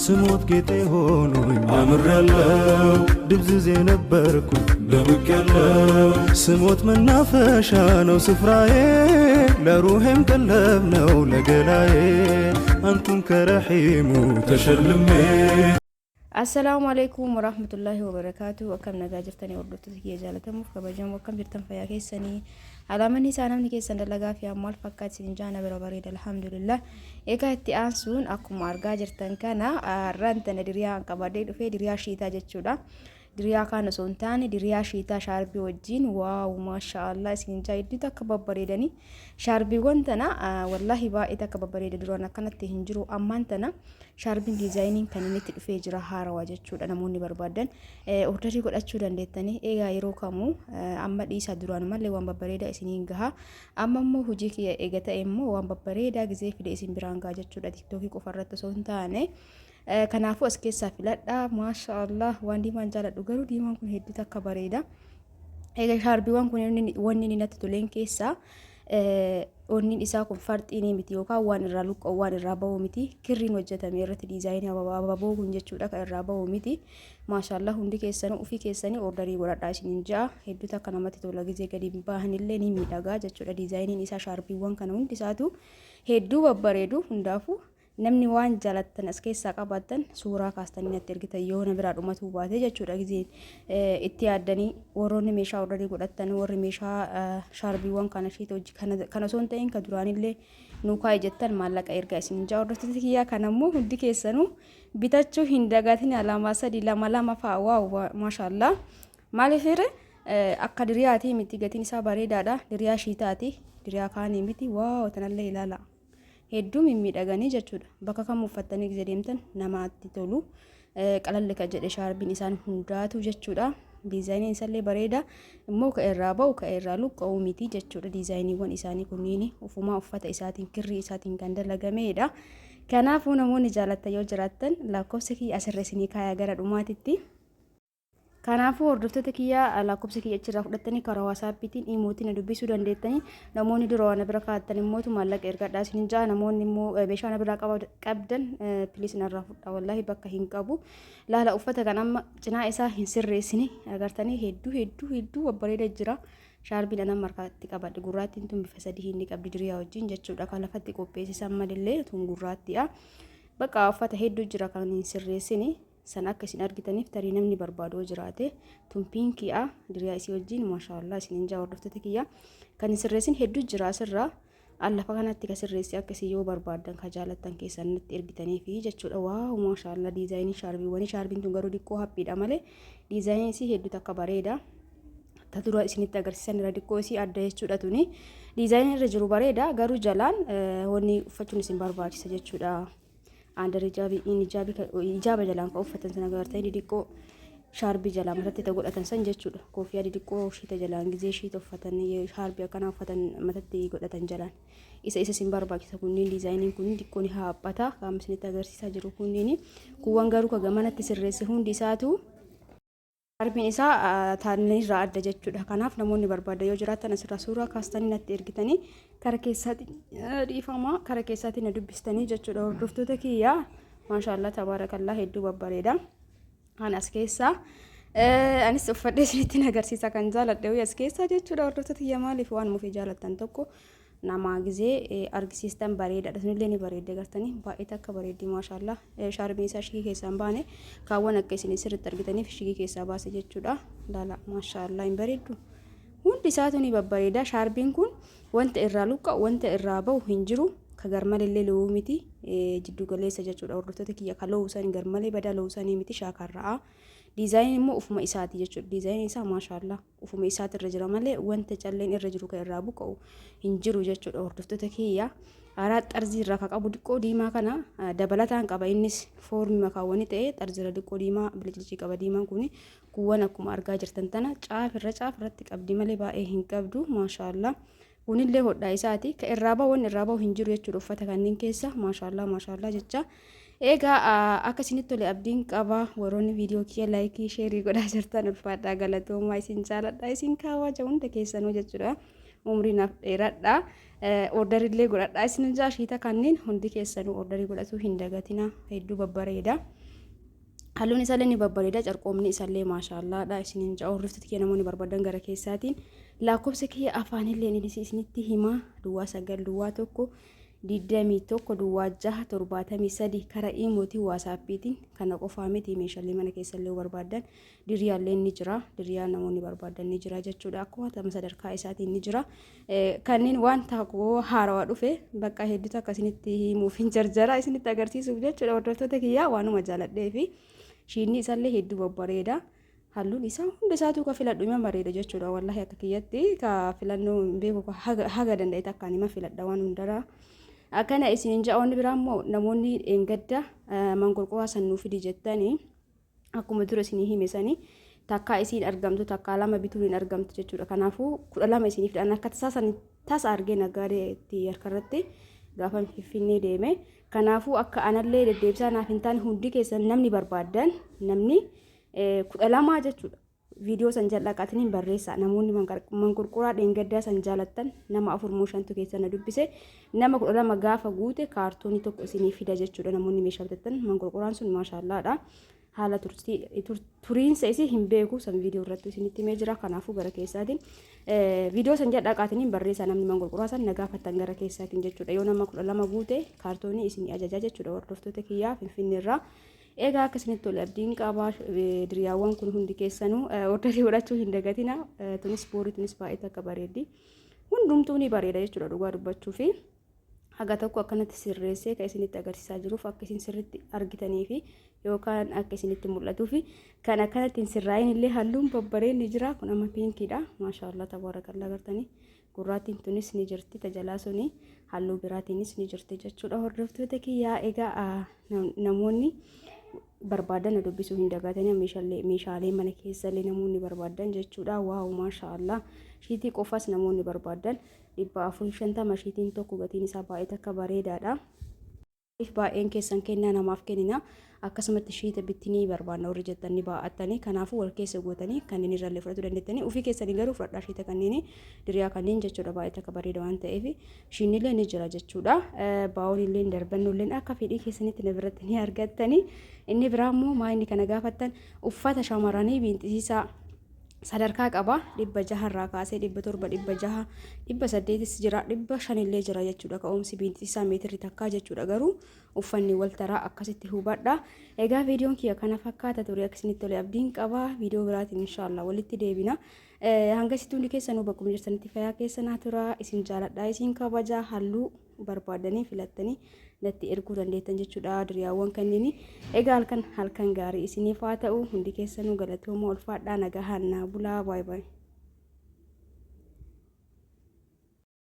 ስሞት ጌጤ ሆኖኝ አምሬያለሁ። ድብዝዝ የነበርኩኝ ደምቄያለሁ። ስሞት መናፈሻ ነው ስፍራዬ፣ ለሩሄም ቀለብ ነው ለገላዬ። አንቱን ከረሒሙ ተሸልሜ። Assalaamu alaikum warahmatullahi wabarakaatu. Akkam nagaa jirtanii, hordoftoota kiyya jaalatamuuf kabajamoo? Akkam jirtan, fayyaa keessanii? Alaamanni isaa namni keessan dalagaa fi maal fakkaatti isin jaana bira bareeda, alhamdulillah. Egaa itti aansuun akkuma argaa jirtan kana har'aan tana diriyaa qabadee dhufee, diriyaa shiitaa jechuudha. Diriyaa kaan osoo hin taane diriyaa shiitaa shaarbii wajjin. Wow, maashaallah isin jaa, hedduu takka babbareedanii shaarbiiwwan tana. Wallaahi baay'ee takka babbareeda. Duraan akkanatti hin jiru. Ammaan tana shaarbiin diizaayiniin kan inni itti dhufee jira, haarawaa jechuudha. Namoonni barbaadan orderii godhachuu dandeettanii. Egaa yeroo kamuu amma dhiisaa, duraan mallee waan babbareedaa isiniin gaha. Amma immoo hojii kiyya eega ta'e immoo waan babbareedaa gizee fide isin biraan gaha jechuudha, TikTokii qofa irratti osoo hin taane. Kanaafuu as keessaa filadha. Maasha Allah, waan diimaan jaaladhu, garuu diimaan kun hedduu takka bareeda. Egaa shaarbiiwwan kun wanni inni natti toleen keessaa onni isaa kun farxiinii miti, yookaan waan irraa luqqa'u, waan irraa bahu miti. Kirriin hojjetame irratti diizaayinii abaaboo kun jechuudha, kan irraa bahu miti. Maashaallah, hundi keessanuu ofii keessanii orderii godhadhaa isiniin ja'a. Hedduu takka namatti tola, gizee gadi bahanillee ni miidhagaa jechuudha. Diizaayiniin isaa shaarbiiwwan kana hundi isaatu hedduu babbareedu. Hundaafuu namni waan jaalattan as keessaa qabaattan suuraa kaastanii natti ergitan, yoo na biraa dhumatuu baate jechuudha. Gizee itti yaaddanii warroonni meeshaa orderii godhattan, warri meeshaa shaarbiiwwan kana shiita hojii kana osoo hin ta'in ka duraanillee nuu kaa'e jettan, maallaqa ergaa isin jaa. Hordoftoota kiyyaa, kana immoo hundi keessanuu bitachuu hin dagatin. Lama sadii, lama lama fa'a. Wow, maashaallah. Maaliif hire akka diriyaatii miti, gatiin isaa bareedaadha. Diriyaa shiitaati, diriyaa kaanii miti. Wow, tanallee ilaala, hedduu mimmiidhaganii jechuudha. Bakka kam uffattanii gizee deemtan namaatti tolu. Qalalli ka jedhe shaarbiin isaan hundaatu jechuudha. Diizaayiniin isallee bareeda. Immoo ka irraa ba'u, ka irraa luqqa'u miti jechuudha. Diizaayiniiwwan isaanii kunniin ufumaa uffata isaatiin, kirrii isaatiin kan dalagameedha. Kanaafuu namoonni jaalattan yoo jiraattan lakkoofsa kiyya asirra isinii kaayaa gara dhumaatitti. Kanaafuu hordoftoota kiyyaa, lakkoofsa kiyya achirraa fudhattanii karaa WhatsAppiitiin, IMOtiin na dubbisuu dandeettanii. Namoonni dura waan na bira kaa'attan immootu maallaqa ergadhaa isin ja'a. Namoonni immoo meeshaa na biraa qabdan, please narraa fudhaa, wallaahi bakka hin qabu. Laala, uffata kan amma cinaa isaa hin sirreessine agartanii, hedduu hedduu hedduu babbareeda jira. Shaarbiin anan markaatti qabadhe gurraattiin tun bifa sadii inni qabdi diriyaa wajjin jechuudha. Kan lafatti qopheessisan malillee tun gurraattiidha. Bakka uffata hedduu jira kan hin sirreessine san akka isin argitaniif, tarii namni barbaadu yoo jiraate. Tun pinkiidha, diriyaa isii wajjin. Maashaallah isiniin jaa, hordoftoota kiyya, kan hin sirreessin hedduu jira asirraa. An lafa kanatti ka sirreessi akka isin yoo barbaaddan ka jaalattan keessan natti ergitanii fi jechuudha. Wow, maashaallah, diizaayinii shaarbiiwwanii. Shaarbiin tun garuu diqqoo haphiidha malee diizaayiniin isii hedduu takka bareeda. Ta dura isinitti agarsiisan irra diqqoo isii adda jechuudha tuni. Diizaayiniin irra jiru bareeda, garuu jalaan wanni uffachuun isin barbaachisa jechuudha. Under hijaabii, hijaabii, hijaaba jalaan kan uffatan sana agartanii, didiqqoo shaarbii jalaa matatti ta godhatan san jechuudha. Koofiyaa didiqqoo shiita jalaan gizee shiita uffatan, shaarbii akkanaa uffatan matatti godhatan jalaan. Isa isin barbaachisa. Kunniin diizaayiniin kun diqqoo ni haaphata. Qaama isinitti agarsiisaa jiru kunniin kuuwwan garuu ka gamanatti sirreesse hundi isaatu Shaarbiin isaa taanirraa adda jechuudha. Kanaaf namoonni barbaadan yoo jiraatan asirraa suuraa kaastanii natti ergitanii kara keessaatiin, dhiifama, kara keessaatiin na dubbistanii jechuudha. Hordoftoota kiyyaa, maashaallah tabaarakallaa, hedduu babbareeda. Kan as keessaa anis uffadhee isinitti agarsiisa, kan jaaladhe as keessaa jechuudha. Hordoftoota kiyya, maaliif waan mufii jaalattan tokko namaa gizee argisiistan bareedaadha. Sunillee ni bareedde, gartanii, baay'ee takka bareeddi, maashaallah. Shaarbiin isaa shigii keessaa hin baane, kaawwan akka isin sirriitti argitaniif shigii keessaa baase jechuudha. Laala, maashaallah, hin bareeddu? Hundi isaatu ni babbareeda. Shaarbiin kun wanta irraa luqqa'u, wanta irraa bahu hin jiru. Ka garmalillee lo'uu miti, jiddu galeessa jechuudha. Hordoftoota kiyya, ka lo'uu san garmalee badaa lo'uu sanii miti, shaakarra'a. Diizaayiniin immoo ufuma isaati jechuudha. Diizaayiniin isaa maashaallah ufuma isaati irra jira malee wanta calleen irra jiru kan irraa buqqa'u hin jiru jechuudha. Hordoftoota kiyya, haaraa xarzii irraa kan qabu diqqoo diimaa kana dabalataan qaba. Innis foormi makaawwanii ta'ee xarzira diqqoo diimaa biliclicii qaba. Diimaan kun kuuwwan akkuma argaa jirtan tana caafirra caafirratti qabdi malee baay'ee hin qabdu, maashaallah. Kunillee hodhaa isaati. Ka irraa bahu, wanni irraa bahu hin jiru jechuudha uffata kanneen keessa. Maashaallah, maashaallah jecha. Egaa akka isinitti tole abdiin qaba. Warroonni viidiyoo kiyya like, share godhaa jirtan ulfaadhaa, galatoomaa, isin jaaladha, isin kaawaa hunda keessanuu jechuudha. Umrii naaf dheeradha. Orderillee godhadha isin jaa shiita kanneen hundi keessanuu orderii godhatu hin dagatina, hedduu babbareeda. Halluun isaallee ni babbareeda, carqoomni isaallee maashaallaadha isinin jaa. Hordoftoota kiyya, namoonni barbaadan gara keessaatiin lakkoofsa kiyya afaanillee inni isinitti hima: 09 01 21 06 73 karaa iimootii, waasaappiitiin. Kana qofaa miti, meeshaalee mana keessallee barbaadan diriyaallee ni jira, diriyaa namoonni barbaadan ni jira jechuudha. Akkuma tama sadarkaa isaatiin ni jira. Kanneen waan takoo haarawaa dhufe bakka hedduutu akka isinitti himuuf hin jarjara, isinitti agarsiisuuf jechuudha. Hordoftoota kiyyaa, waanuma jaaladhee fi shiinni isaallee hedduu babbareeda. Halluun isaa hunda isaatu ka filadhu ima bareeda jechuudha. Wallahi akka kiyyatti ka filannoo hin beeku, haga danda'e takkaan ima filadha waan hundaraa. Akkana isinin ja'a. Wanni biraa immoo namoonni dheengadda mangorqoraa san nuu fidi jettanii, akkuma dura isinii hime sanii, takkaa isiin argamtu, takkaa lama bituun hin argamtu jechuudha. Kanaafuu 12 isiniif dhaan akka tasaa san tasa argee naggaadee itti harkarratti gaafa Finfinnee deeme. Kanaafuu akka anallee deddeebisaa naaf hin taane, hundi keessan namni barbaaddan namni 12 jechuudha. Viidiyoo san jal'aqaatiniin barreessaa. Namoonni manqurquraa dheengaddaa san jaalattan nama afur moo shantu keessa na dubbise. Nama 12 gaafa guute kaartoonii tokko isinii fida jechuudha. Namoonni meeshaa bitattan manqurquraan sun maashaallaadha. Haala turiinsa isii hin beeku, san viidiyoo irratti isinitti himee jira. Kanaafuu gara keessaatiin viidiyoo san jal'aqaatiniin barreessaa, namni manqurquraa san na gaafattan gara keessaatiin jechuudha. Yoo nama 12 guute kaartoonii isinii ajajaa jechuudha, hordoftoota kiyyaa Finfinneerraa. Egaa akka isinitti tole abdiin qaba. Diriyaawwan kun hundi keessanuu orderii godhachuu hin dagatina. Tunis boorii, tunis baay'ee takka bareeddi. Hundumtuu ni bareeda jechuudha dhugaa dubbachuu fi haga tokko akkanatti sirreessee kan isinitti agarsiisaa jiruuf akka isin sirritti argitanii fi yookaan akka isinitti mul'atuu fi kan akkanatti hin sirraa'in illee halluun babbareen ni jira. Kun amma pinkiidha. Maashaallah, tabaarakallaa, gartanii gurraattiin tunis ni jirti, tajalaa suni halluu biraatiinis ni jirti jechuudha, hordoftoota kiyyaa. Egaa namoonni barbaadan na dubbisuu hin dagatanii, meeshaalee mana keessallee namoonni barbaadan jechuudha. Wow, maashaallah, shiitii qofas namoonni barbaadan 450 shiitiin tokko, gatiin isaa baay'ee takka bareedaadha. Baay'een keessan kennaa namaaf kennina, akkasumatti shiita bittinii barbaanna warri jettanii baa'attanii, kanaafuu wal keessa gootanii kanneen irrallee fudhachuu dandeettanii. Ofii keessanii garuu fudhadhaa shiita kanneen, diriyaa kanneen jechuudha. Baay'ee takka bareeda waan ta'eef shiinillee ni jira jechuudha. Baa'oon illee darbannollee akka fedhii keessanitti na biratti ni argattanii. Inni biraa immoo maa inni kana gaafattan, uffata shamarranii biinxisiisaa sadarkaa qaba. 600rraa kaasee 700, 600, 800s jira, 500llee jira jechuudha. Ka'umsi biinxisiisaa meetirri takkaa jechuudha. Garuu uffanni wal taraa, akkasitti hubadha. Egaa viidiyoon kiyya kana fakkaata ture. Akka isinitti tole abdiin qaba. Viidiyoo biraatiin inshaallah walitti deebina. Hanga isitti hundi keessanuu bakkuma jirtanitti fayyaa keessa naa tura. Isin jaaladha, isin kabaja. Halluu barbaadanii filattanii natti erguu dandeettan jechuudha diriyaawwan kanneen. Egaa halkan halkan gaarii isiniif haa ta'u. Hundi keessanuu galatooma, ulfaadhaa, nagahaan naa bulaa. Baay'ee baay'ee.